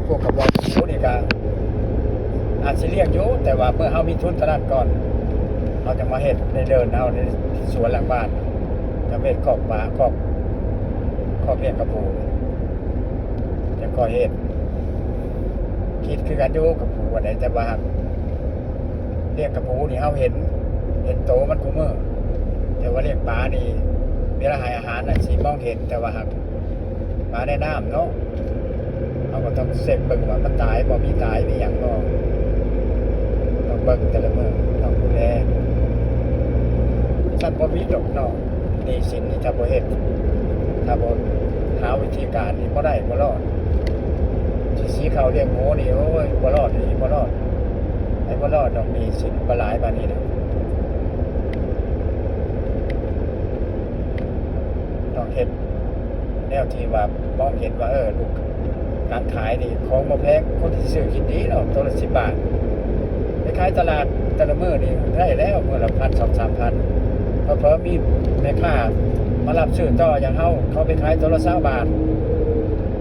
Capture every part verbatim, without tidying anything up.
พวกกระบอกหมูนี่ก็อาจสิเลี้ยงอยู่ แต่ว่าเมื่อเฮามีทุนเท่านั้นก่อน เฮาจะมาเฮ็ดในเดินเฮาในสวนหลังบ้าน จะเฮ็ดคอกปลา คอก คอกเลี้ยงกระปู จะค่อยเฮ็ด คิดคือกันอยู่กระปูอันใด แต่ว่าเลี้ยงกระปูนี่เฮาเห็น เห็นโตมันคู่มื้อ แต่ว่าเลี้ยงปลานี่ เวลาให้อาหารน่ะสิมองเห็น แต่ว่าหาก ปลาในน้ำเนาะ เฮาก็ต้องเช็คเบิ่งว่ามันตายบ่ มีตายมีหยังบ่ ต้องเบิ่งแต่ละมื้อ ต้องดูแล ซั่นบ่มีดอกเนาะ หนี้สินนี่ถ้าบ่เฮ็ด ถ้าบ่หาวิธีการนี่บ่ได้ บ่รอด สิ สิเข้าเลี้ยงหมูนี่ โอ้ย บ่รอด อีหลีบ่รอด ไผบ่รอดดอก หนี้สินก็หลายปานนี้นะ ต้องเฮ็ดแนวที่ว่ามองเห็นว่า เออ ลูก การขายนี่ของบ่แพง คนที่ซื้อกินดีเนาะ ตัวละสิบบาท ไปขายตลาดแต่ละมื้อนี่ได้แล้วมื้อละพัน สองสามพัน เผลอๆมีแม่ค้ามารับซื้อต่ออย่างเฮา เขาไปขายตัวละซาวบาท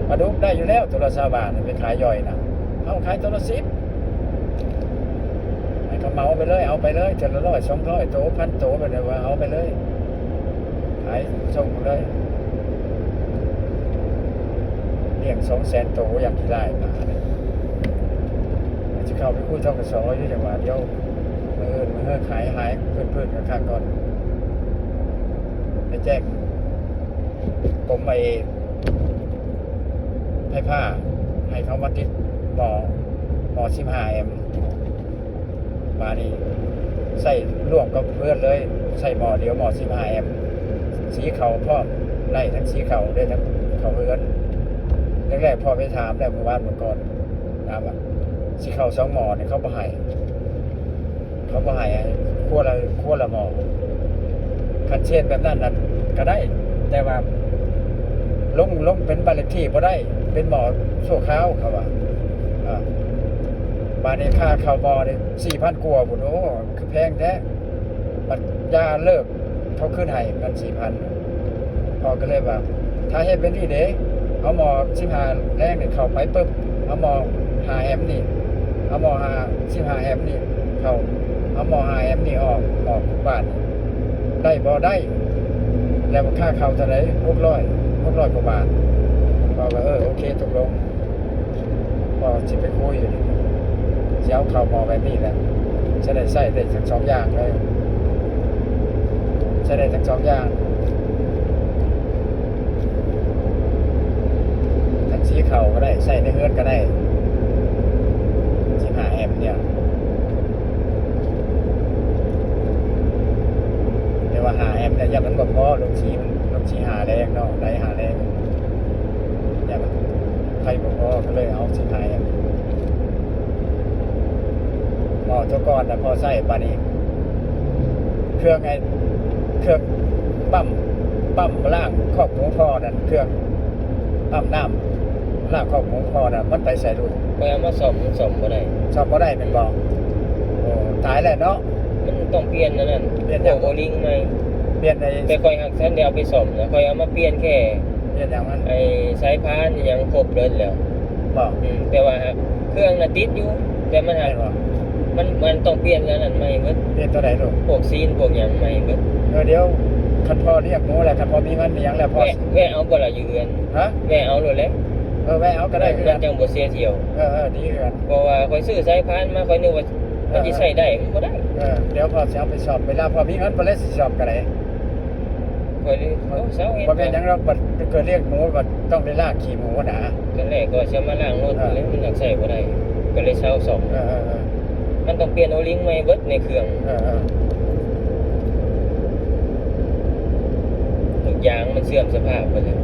ปลาดุกได้อยู่แล้วตัวละซาวบาท ไปขายย่อยนะ เฮาขายตัวละสิบ ให้เขาเหมาไปเลย เอาไปเลย เทื่อละร้อย สองร้อย โต พัน โต ไปเลยว่าเอาไปเลย ขายส่งเลย เลี้ยง สองแสน โต อย่างขี้ร้ายปลาเนี่ย สิเข้าไปคุย ธ.ก.ส. อยู่จังหวะเดียว มื้ออื่นมื้อเฮือขายหาย เพิ่นๆ คักๆ ก่อน ไปแจ้งกรมไอ้ไฟฟ้า ให้เขามาติดหม้อ หม้อ สิบห้า แอมป์ บาดนี้ใส่ร่วมกับเฮือนเลย ใส่หม้อเดียว หม้อ สิบห้า แอมป์ สีข้าวพร้อม ได้ทั้งสีข้าว ได้ทั้งข้าวเฮือน แรกๆ พ่อไปถามแล้ว มื้อวานมื้อก่อน ถามว่า สิข้าวสองหม้อนี่เขาบ่ให้ เขาบ่ให้ ครัวละ ครัวละหม้อ คันสิเฮ็ดแบบนั้นน่ะก็ได้ แต่ว่าลง ลงเป็นบ้านเลขที่บ่ได้ เป็นหม้อชั่วคราว เขาว่า อ่า บาดนี้ค่าข้าวหม้อนี่ สี่พัน กว่าพุ้น โอ้ คือแพงแท้ บัดยาเลิก เขาคืนให้เงิน สี่พัน พ่อก็เลยว่า ถ้าเฮ็ดแบบนี้เด้ เอาหม้อ สิบห้า แรงนี่เข้าไปปุ๊บ เอาหม้อ ห้า แอมป์นี่ เอาหม้อ ห้า สิบห้า แอมป์นี่เข้า เอาหม้อ ห้า แอมป์นี่ออก หม้อบ้านนี่ ได้บ่ ได้ แล้วค่าเข้าเท่าใด หกร้อย หกร้อย กว่าบาท พ่อก็ เออ โอเค ตกลง พ่อสิไปคุยอยู่นี่ สิเอาเข้าหม้อแบบนี้แหละ จะได้ใช้ได้ทั้งสองอย่างเลย ใช้ได้ทั้งสองอย่าง ทั้งสีข้าวก็ได้ ใช้ในเฮือนก็ได้ สิบห้า แอมป์เนี่ย แต่ว่า ห้า แอมป์เนี่ย ย่านมันบ่พอ ลงสีมัน ลงสี ห้า แรงเนาะ ได้ ห้า แรง ย่านมันไฟบ่พอ ก็เลยเอา สิบห้า แอมป์ หม้อแต่ก่อนน่ะ พอใช้ บาดนี้ เครื่องไอ้ เครื่องปั๊ม ปั๊มล้างคอกหมูพ่อนั่น เครื่องปั๊มน้ำล้างคอกหมูพ่อน่ะ มันไปไสลูก ข้อยเอามาซ่อม มันซ่อมบ่ได้ ซ่อมบ่ได้แม่นบ่ โอ้ ตายแล้วเนาะ มันต้องเปลี่ยนอันนั้น เปลี่ยนหยัง พวกโอลิงใหม่ เปลี่ยนไอ้ แต่ข้อยหักทันได้เอาไปซ่อมนะ ข้อยเอามาเปลี่ยนแค่ เปลี่ยนหยังมัน ไอ้สายพานอิหยังครบเบิดแล้ว บ่ อืม แต่ว่าเครื่องน่ะติดอยู่ แต่มันหัก แม่นบ่ มัน มันต้องเปลี่ยนอันนั้นใหม่เบิด เปลี่ยนตัวใดลูก พวกซีนพวกหยังใหม่เบิด เออ เดี๋ยว คันพ่อเรียกหมูแล้ว คันพ่อมีเงินมีหยังแล้วพ่อ แวะ แวะเอาบ่ล่ะอยู่เฮือน ฮะ แวะเอาโลดแหละ เออ แวะเอาก็ได้คือกัน มันจั่งบ่เสียเที่ยว เออ เออ ดีคือกัน เพราะว่าข้อยซื้อสายพานมา ข้อยนึกว่ามันสิใช้ได้ มันบ่ได้ เออ เดี๋ยวพ่อสิเอาไปซ่อม เวลาพ่อมีเงินพ่อเลยสิซ่อมก็ได้ ข้อยเลย โอ้ เซาเฮ็ด บ่แม่นหยังดอก บัดเกิดเลี้ยงหมูก็ต้องได้ล้างขี้หมูนะ ตอนแรกก็สิเอามาล้างรถ เออ แล้วมันยังใช้บ่ได้ ก็เลยเซาซ่อม เออ เออ เออ มันต้องเปลี่ยนโอลิงใหม่เบิดในเครื่อง เออ เออ ทุกอย่างมันเสื่อมสภาพเบิดแล้ว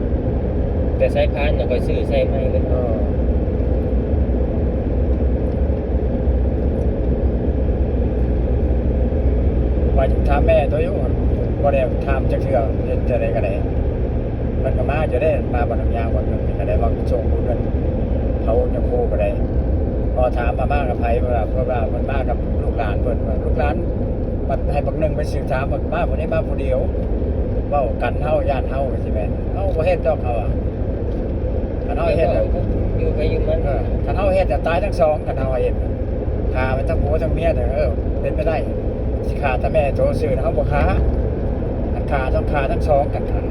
แต่สายพานน่ะข้อยซื้อใส่ใหม่เบิด เออ ว่าถามแม่ตัวอยู่ บ่ได้ถามจักเทื่อ เฮ็ดจั่งใดก็ได้ เพิ่นก็มาอยู่เด้ มาบัดน้ำยางบัดหนึ่งนี่ก็ได้ ว่าส่งผู้เพิ่นเผายังคู่ก็ได้ พอถามว่ามากับไผ เพิ่นว่า เพิ่นว่าเพิ่นมากับลูกหลานเพิ่น ว่าลูกหลาน บัดให้บักหนึ่งไปสืบถาม บัดมาผู้นี้มาผู้เดียว เว้ากัน เฮาย้านเฮาก็สิแม่น เฮาบ่เฮ็ดดอก เขาอะ คันเฮาเฮ็ดอะ อยู่ไผอยู่มัน เออ คันเฮาเฮ็ดอะ ตายทั้งสอง คันเฮาเฮ็ดอะ ฆ่ามันทั้งผัวทั้งเมียเนี่ย เออ เป็นไปได้ สิฆ่าแต่แม่โตซื่อ เฮาบ่ฆ่า คันฆ่าต้องฆ่าทั้งสอง คันฆ่า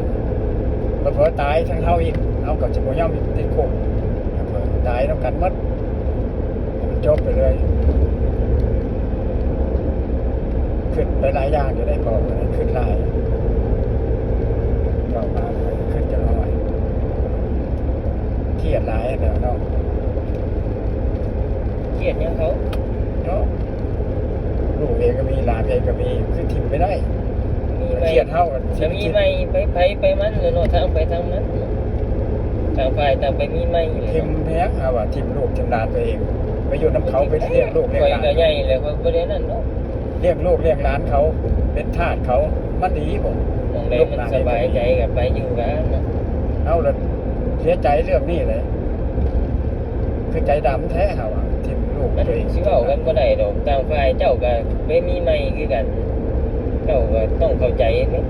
เผลอๆ ตายทั้งเฮาอีก เฮาก็สิบ่ยอมติดคุก เผลอๆ ตายนำกันหมด ให้มันจบไปเลย คิดไปหลายอย่างอยู่ได้ พอคิดหลาย เว้ามาคิดจนหอย เครียดหลายแล้วเนาะ เครียดหยังเขา เนาะ ลูกเองก็มี หลานเองก็มี คือถิ่มไม่ได้ มีใหม่ เครียดเฮาอะ จะมีใหม่ ไปไผไปมันเลยเนาะ ทางไปทางมัน ต่างฝ่ายต่างไปมีใหม่เลย ถิ่มแฮง เฮาว่าถิ่มลูกถิ่มหลานตัวเอง ไปอยู่นำเขา ไปเลี้ยงลูกเลี้ยงหลาน ข้อยก็ใหญ่แล้ว ข้อยบ่ได้นั่นเนาะ เลี้ยงลูกเลี้ยงหลานเขา เป็นทาสเขา มันดีบ่ หม่องใดมันสบายใจก็ไปอยู่กันเนาะ เฮาละเสียใจเรื่องนี้แหละ คือใจดำแท้เฮาอะ ถิ่มลูก มัน ตัวเอง สิเว้ากันบ่ได้ดอก ต่างฝ่ายเจ้าก็ไปมีใหม่คือกัน เจ้าก็ต้องเข้าใจเด้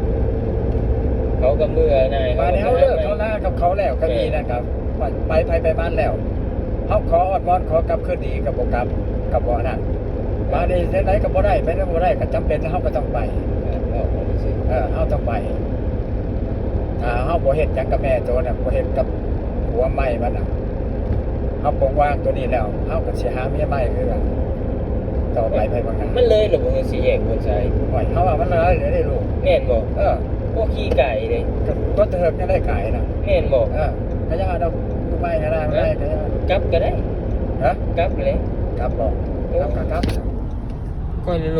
เขาก็เบื่อหน่าย บาดนี้เฮาเลิก เขาก็หาใหม่ เขาลากับเขาแล้ว ก็มี เออ นั่นครับ ไป ไปไผไปมันแล้ว เฮาขออ้อนวอนขอกลับคืนดีก็บ่กลับ ก็บ่นั่น บาดนี้จั่งใดก็บ่ได้ ไปนำบ่ได้ ก็จำเป็นเฮาก็ต้องไป เออ เว้าไปซื่อ เออ เฮาต้องไป ถ้าเฮาบ่เฮ็ดหยังกับแม่โตน่ะ บ่เฮ็ดกับผัวใหม่มันน่ะ เฮาปลงวางตัวนี้แล้ว เฮาก็สิหาเมียใหม่คือกัน ต่อไปภายภาคหน้า มันเลยหรือบ่ คือสี่แยกโพนไซ โอ้ย เฮาว่ามันเลยเลยเด้ลูก แม่นบ่ เออ พวกขี้ไก่เลย ก็ ก็เถิกยังได้ไก่น่ะ แม่นบ่ เออ ก็อย่าเอาดอกไม้ก็ได้ บ่ได้ก็อย่า กลับก็ได้ ฮะ กลับเลย กลับบ่ เออ กลับก็กลับ ก็เลย